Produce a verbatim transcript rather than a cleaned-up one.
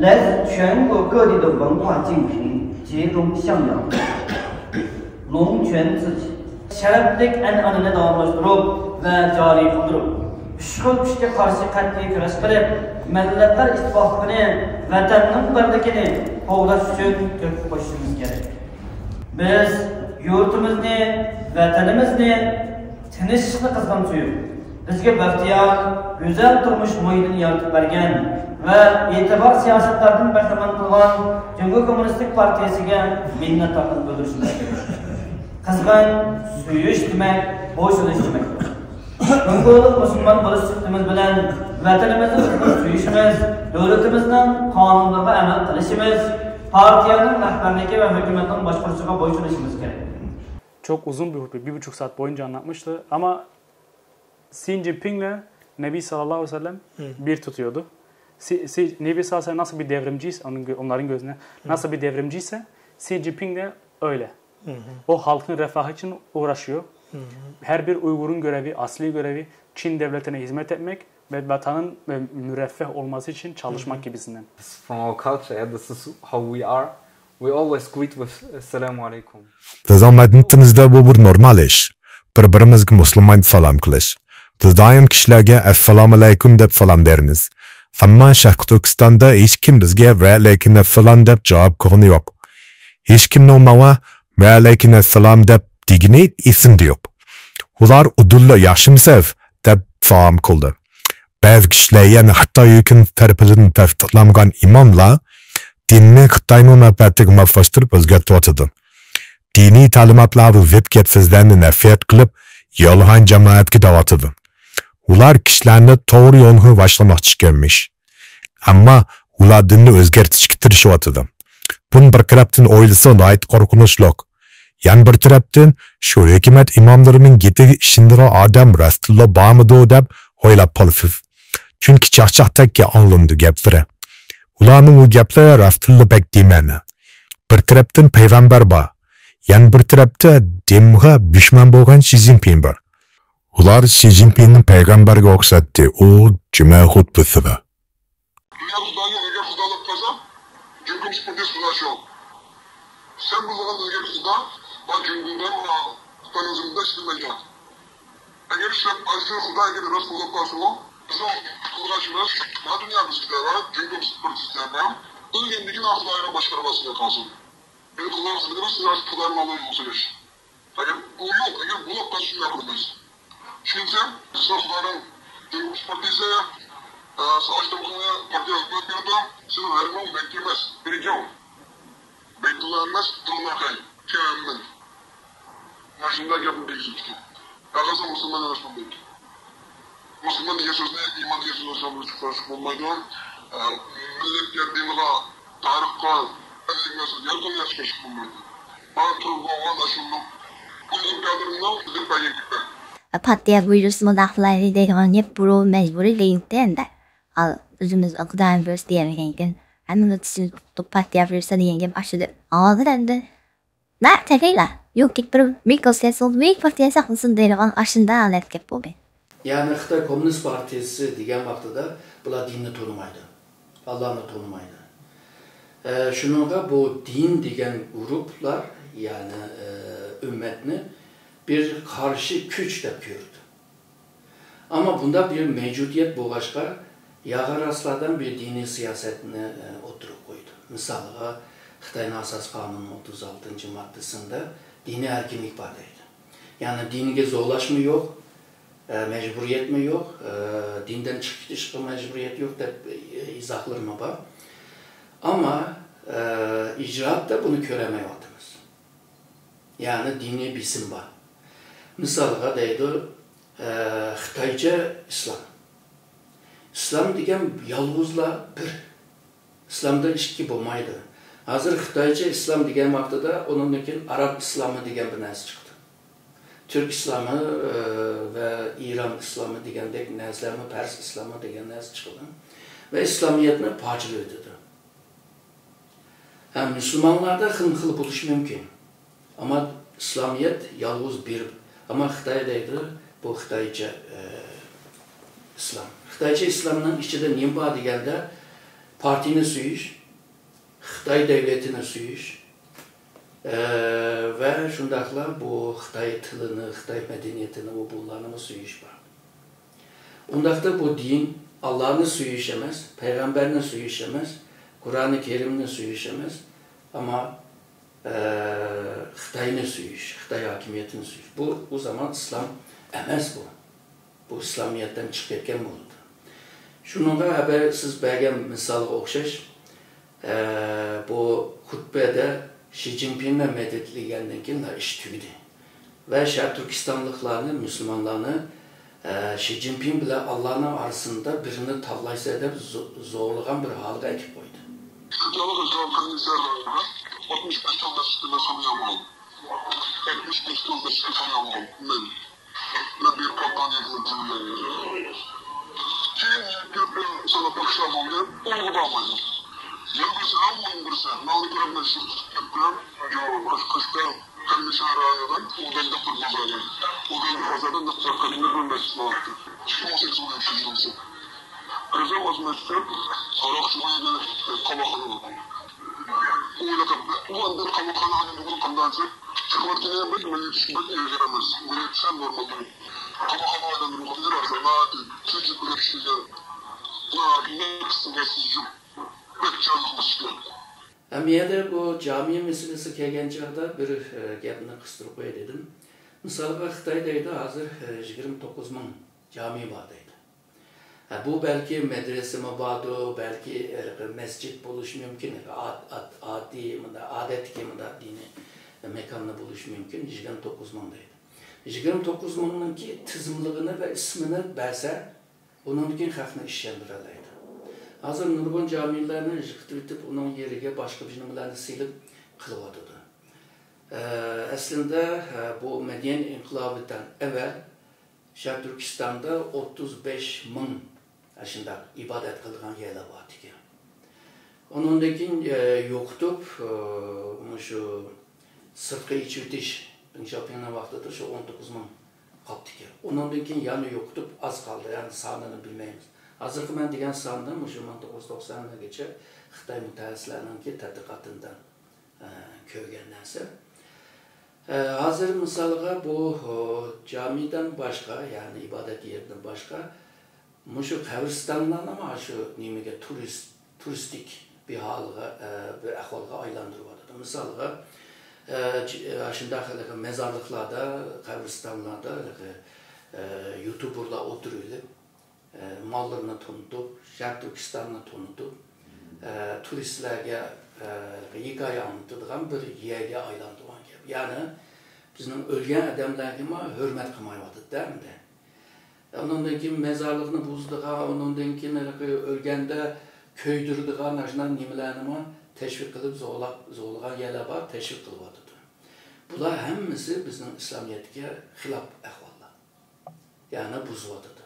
来自全国各地的文化精品集中襄阳，龙泉寺 شەرەپلىك ئەنئەنىنى داۋاملاشتۇرۇپ ۋە جارى قىلدۇرۇپ، ئۈچ خىل كۈچكە قارشى قەتئىي كۈرەش قىلىپ، مىللەتلەر ئىتتىپاقلىقىنى، ۋەتەننىڭ بىرلىكىنى قوغداش ئۈچۈن تۆھپە قوشۇشىمىز كېرەك. بىز يۇرتىمىزنى، ۋەتىنىمىزنى، تىنچلىقنى قىزغىن سۆيۈپ، بىزگە بەختىيار، گۈزەل تۇرمۇش مۇھىتىنى يارىتىپ بەرگەن ۋە ئېتىبار سىياسەتلەردىن بەھرىمەن قىلغان جۇڭگو كوممۇنىستىك پارتىيەسىگە مىننەتدارلىق بىلدۈرۈشىمىز كېرەك. قىزغىن سۆيۈش دېمەك، بويسۇنۇش دېمەكتۇر. جۇڭگولۇق مۇسۇلمان بولۇش سۈپىتىمىز بىلەن ۋەتىنىمىزنى قىزغىن سۆيۈشىمىز، دۆلىتىمىزنىڭ قانۇنلىرىغا ئەمەل قىلىشىمىز، پارتىيەنىڭ رەھبەرلىكى ۋە ھۆكۈمەتنىڭ باشقۇرۇشىغا بويسۇنۇشىمىز كېرەك. Çok uzun bir hutbe, bir buçuk saat boyunca anlatmıştı. Ama Xi Jinping'le Nebi sallallahu aleyhi ve sellem bir tutuyordu. Si, si, Nebi sallallahu aleyhi ve sellem nasıl bir devrimciyse, onun, gö- onların gözüne nasıl bir devrimciyse Xi Jinping de öyle. O halkın refahı için uğraşıyor. Her bir Uygur'un görevi, asli görevi Çin devletine hizmet etmek ve vatanın e, müreffeh olması için çalışmak gibisinden. From our culture, yeah, this is how we are. We always greet with Assalamu alaikum. بىزنىڭ مەدەنىيىتىمىزدە بۇ بىر نورمال ئىش. بىر-بىرىمىزگە مۇسۇلمانچە سالام قىلىش. بىز دائىم كىشىلەرگە ئەسسالامۇئەلەيكۇم دەپ سالام بېرىمىز. ئەمما شەرقىي تۈركىستاندا ھېچكىم بىزگە ۋەئەلەيكۇم ئەسسالام دەپ جاۋاب قىلغىنى يوق. ھېچكىمنىڭ ماڭا ۋەئەلەيكۇم ئەسسالام دەپ دېگىنى ئېسىمدە يوق. ئۇلار ئۇدۇللا ياخشىمسىز دەپ سالام قىلدى. بەزى كىشىلەر يەنە خىتاي ھۆكۈمىتى تەرىپىدىن تەستىقلانغان ئىماملار دىننى خىتاينىڭ مەنپەئەتىگە ماسلاشتۇرۇپ ئۆزگەرتىۋاتىدۇ. دىنىي تەلىماتلارغا زىت گەپ-سۆزلەرنى نەسىھەت قىلىپ، يالغان جامائەتكە دەۋاتىدۇ. ئۇلار كىشىلەرنى توغرا يولغا باشلىماقچى ئىكەنمىش. ئەمما ئۇلار دىننى ئۆزگەرتىشكە تىرىشىۋاتىدۇ. بۇنى بىر تەرەپتىن ئويلىسا ناھايىتى قورقۇنچلۇق. يەنە بىر تەرەپتىن، شۇ ھۆكۈمەت ئىماملىرىنىڭ گېپىگە ئىشىنىدىغان ئادەم راستتىنلا بارمىدۇ دەپ ئويلاپ قالىسىز. چۈنكى چاقچاقتەككە ئاڭلىنىدۇ گەپلىرى. ئۇلارنىڭ ئۇ گەپلىرى راستتىنلا بەك بىمەنە. بىر تەرەپتىن پەيغەمبەر بار، يەنە بىر تەرەپتە دىنغا دۈشمەن بولغان شى جىنپىڭ بار. ئۇلار شى جىنپىڭنى پەيغەمبەرگە ئوخشاتتى، ئۇ جۈمە خۇتبىسىدا. دۇنيا خۇدايىڭ ئەگەر خۇدالىق قىلسا، جۇڭگو سۈپۈردى خۇدا شۇ. سەن بىلىدىغان ئىلگىرى خۇدا بار جۇڭگودا، خۇدانىڭ زېمىنىدا ئىشلىمەيدۇ. ئەگەر ئىشلەپ ئاشۇ خۇدا ئەگەر راست بولۇپ قالسىمۇ، بىزنىڭ قىلغان ئىشىمىز ما دۇنيا بىزگە تەۋە، جۇڭگو سۈپۈردى تەۋە. ئۆلگەندىن كېيىن خۇداينىڭ باشقا باشقا قالسۇن. بىز قىلغان خىزمىتىمىز راست خۇدانىڭ ئالدىدا يول سۆزلەش. ئەگەر ئۇ يوق، ئەگەر بۇ يوق، بىز شۇنداق قىلىمىز. چۈنكى سىز خۇدانىڭ جۇڭگو پارتىيىسى، سىز ئاشتىمخانا پارتىيە ھۆكۈمەت بېرىدۇ، سىز ھەرمۇ مەككە ئەمەس، بېيجىڭ، بەيتۇللا ئەمەس، تۇرناخەي، تيەنئەنمېن. مانا شۇنداق گەپنى دېگۈزۈپتىكەن. ھەرقايسى مۇسۇلمان ئەمەس بۇندىن كېيىن. مۇسۇلمان دېگەن سۆزنى ئىمان دېگەن سۆزنىڭ ئىچىدىن چىقىرىشقا بولمايدۇ. مىللەتكە، دىنغا، تارىخقا، ئەدەبىياتقا يارىغان نەرسە چىقىرىشقا بولمايدۇ. مانا تۇرۇپ بولغان ئاشۇنداق ئۇيغۇر كادىرىنىڭ بىلدۈرۈپ بەرگەن گېپى. پارتىيە بۇيرۇسىمۇ دەخلەيلى دەيدىغان گەپ بۇرۇ مەجبۇرىي دەيدۇ ئەمدى. ئال ئۆزىمىز خۇدايىم بۇيرۇسى دېيەلمىگەنكەن. ھەممىمىز چۈشىنىپ تۇرۇپ پارتىيە بۇيرۇسى دېگەن گەپ ئاشۇ دەپ. ھازىر ئەمدى نە تەلەيلا يوكى بىر مىكروسىياسىيون بىر پارتىيە ساقلىسۇن دەيدىغان ئاشۇنداق ھالەت گەپ بولدى. يەنى خىتاي كوممۇنىست پارتىيىسى دېگەن ۋاقتىدا بۇلار دىننى تونۇمايدۇ. ئاللانى تونۇمايدۇ. ئە، شۇنىڭغا بۇ دىن دېگەن گۇرۇپلار، يەنى، ئە، ئۈممەتنى بىر قارشى كۈچ دەپ كۆرىدۇ. ئەمما بۇنداق بىر مەۋجۇدىيەت بولغاچقا، ياغا راستلاردىن بىر دىنىي سىياسەتنى، ئە، ئوتتۇرىغا قويىدۇ. مىسالىغا، خىتاينىڭ ئاساسىي قانۇنىنىڭ ئوتتۇز ئالتىنچى ماددىسىدا دىنىي ئەركىنلىك بار دەيدۇ. يەنى دىنگە زورلاشمۇ يوق، ئە، مەجبۇرىيەتمۇ يوق، ئە، دىندىن چىقىپ كېتىشقا مەجبۇرىيەت يوق دەپ، ئە، ئىزاھلىرىمۇ بار. ئەمما، ئە، ئىجرائاتتا بۇنى كۆرەلمەيۋاتىمىز. يەنى دىنىي بېسىم بار. مىسالغا دەيدۇ، ئە، خىتايچە ئىسلام. ئىسلام دېگەن يالغۇزلا بىر. ئىسلامدا ئىككى بولمايدۇ. ھازىر خىتايچە ئىسلام دېگەن ۋاقتىدا ئۇنىڭدىن كېيىن ئاراب ئىسلامى دېگەن بىر نەرسە چىقتى. تۈرك ئىسلامى، ئە، ۋە ئىران ئىسلامى دېگەندەك نەرسىلەرمۇ، پەرس ئىسلامى دېگەن نەرسە چىقىدۇ. ۋە ئىسلامىيەتنى پارچىلىۋېتىدۇ. ھە، مۇسۇلمانلاردا خىلمۇ خىل بولۇشى مۇمكىن. ئەمما ئىسلامىيەت يالغۇز بىر. ئەمما خىتاي دەيدۇ، بۇ خىتايچە، ئە، ئىسلام. خىتايچە ئىسلامنىڭ ئىچىدە نېمە بار دېگەندە، پارتىيىنى سۆيۈش، خىتاي دەۋلىتىنى سۆيۈش، ئە، ۋە شۇنداقلا بۇ خىتاي تىلىنى، خىتاي مەدەنىيىتىنى، ئۇ بۇلارنىمۇ سۆيۈش بار. ئۇنداقتا بۇ دىن ئاللانى سۆيۈش ئەمەس، پەيغەمبەرنى سۆيۈش ئەمەس، قۇرئانى كەرىمنى سۆيۈش ئەمەس، ئەمما، ئە، خىتاينى سۆيۈش، خىتاي ھاكىمىيىتىنى سۆيۈش. بۇ، ئۇ زامان ئىسلام ئەمەس بۇ. بۇ ئىسلامىيەتتىن چىقىپ كەتكەن بولىدۇ. شۇنىڭغا ھەبەر سىز بەرگەن مىسالغا ئوخشاش، ئە، بۇ خۇتبەدە شى جىنپىڭنى مەدەتلىگەندىن كېيىن ئىش تۈگىدى. ۋە شەرق تۈركىستانلىقلارنى، مۇسۇلمانلارنى، ئە، شى جىنپىڭ بىلەن ئاللانىڭ ئارىسىندا بىرىنى تاللايسەن دەپ زو-، زورلىغان بىر ھالغا ئەكىپ قويدى. ئىستىقلاللىق ئىسلام قېرىندىشلار ئارىسىدا ئاتمىش بەش يىل مەسچىتتە مەسئۇل بولغان. ئاتمىش بەش يىل مەسچىتتە مەسئۇل بولغان. مەن. مەن بېرىپ قالغان يەردىن كېيىن. كېيىن يەنە كىرىپ ساناپ بېقىشلار بولدى. ئۇنىڭغا بارمايمەن. يەنە بىرسى، ھەممىنىڭ بىرسى. ماڭا كۆرۈپ مەن شۇ گەپكە، يو، قاش-، قاشتا قېرىندىشلار رايونىدىن ئۇدەندە قۇربان بەرگەن. ئۇدەندە ھازىردىن دەپ تارقىتىلدى بىر مەسچىت بولاتتى. ئىككى مىڭ سەككىز بولۇپ شۇ يىلىسى. ئۆزۈم ئۆز مەسچىتىم، ھاراقچىغا يەنە قاماقخانا. ئۇ يەردە ئۇ ئاندىن قاماقخانا ئايلاندۇرۇپ بولۇپ قانداق دېسەك، چىقىۋاتقىنى بەك مىللىتىش بەك ئېغىر ئەمەس. مىللىتىش ھەم نورمال. قاماقخانا ئايلاندۇرۇپ قويۇۋېرەرسەن، ناھايىتى تېز يېتىلىپ ئىشلىگەن. ناھايىتى نەپسىگە سىزىپ، بەك جانلىق ئىشلەر. ئەمما يەنە بۇ جامى مەسىلىسىگە كەلگەن چاغدا بىر، ئە، گەپنى قىستۇرۇپ قوياي دېدىم. مىسالغا خىتاي دەيدۇ، ھازىر، ئە، يىگىرمە توققۇز مىڭ جامى بار دەيدۇ. ھە، بۇ بەلكى مەدرىسىمۇ باردۇ، بەلكى ھېلىقى مەسچىت بولۇشى مۇمكىن، ئاد-، ئاد-، ئاددىي، مۇنداق ئادەتتىكى مۇنداق دىنىي مېكانلا بولۇشى مۇمكىن، يىگىرمە توققۇز مىڭ دەيدۇ. يىگىرمە توققۇز مىڭنىڭكى تىزىملىقىنى ۋە ئىسمىنى بەرسە، ئۇنىڭدىن كېيىن خەقنى ئىشەندۈرەلەيدۇ. ھازىر نۇرغۇن جامىلەرنى يىقىتىۋېتىپ، ئۇنىڭ يېرىگە باشقا بىر نېمىلەرنى سېلىپ قىلىۋاتىدۇ. ئە، ئەسلىندە، ئە، بۇ مەدەنىيەت ئىنقىلابىدىن ئەۋۋەل شەرقىي تۈركىستاندا ئوتتۇز بەش مىڭ ئاشۇنداق ئىبادەت قىلىدىغان يەرلەر بار ئىكەن. ئۇنىڭدىن كېيىن، ئە، يوقىتىپ، ئە، مۇشۇ سىرتقا ئېچىۋېتىش، دېڭ شياۋپىڭنىڭ ۋاقتىدا شۇ ئون توققۇز مىڭ قاپتىكەن. ئۇنىڭدىن كېيىن يەنە يوقىتىپ، ئاز قالدى، يەنى سانىنى بىلمەيمىز. ھازىرقى مەن دېگەن ساندا مۇشۇ مىڭ توققۇز يۈز توقسانلارغىچە خىتاي مۇتەخەسسىسلەرنىڭكى تەتقىقاتىدا، ئە، كۆرگەن نەرسە. ئە، ھازىر مىسالغا بۇ، ئۇ، جامىدىن باشقا، يەنى ئىبادەت يېرىدىن باشقا، مۇشۇ قەبرىستانلارنىمۇ شۇ نېمىگە، تۇرىست، تۇرىستىك بىر ھالغا، ئە، بىر ئەھۋالغا ئايلاندۇرۇۋاتىدۇ. مىسالغا، ئە، ج-، ئە، شۇنداق ھېلىقى مەزارلىقلاردا، قەبرىستانلاردا ھېلىقى، ئە، يۇتۇبېرلار ئولتۇرۇۋېلىپ، ئە، ماللىرىنى تونۇتۇپ، شەرقىي تۈركىستاننى تونۇتۇپ، ئە، تۇرىستلارغا، ئە، ھېلىقى ھېكايە ئاڭلىتىدىغان بىر يەرگە ئايلاندۇرغان گەپ. يەنى بىزنىڭ ئۆلگەن ئادەملەرگىمۇ ھۆرمەت قىلمايۋاتىدۇ-دە ئەمدى. ئۇنىڭدىن كېيىن مەزارلىقنى بۇزىدىغان، ئۇنىڭدىن كېيىن ھېلىقى ئۆلگەندە كۆيدۈرىدىغان ئاشۇنداق نېمىلەرنىمۇ تەشۋىق قىلىپ زورلاپ، زورلىغان يەرلەر بار، تەشۋىق قىلىۋاتىدۇ. بۇلار ھەممىسى بىزنىڭ ئىسلامىيەتكە خىلاپ ئەھۋاللار. يەنى بۇزۇۋاتىدۇ.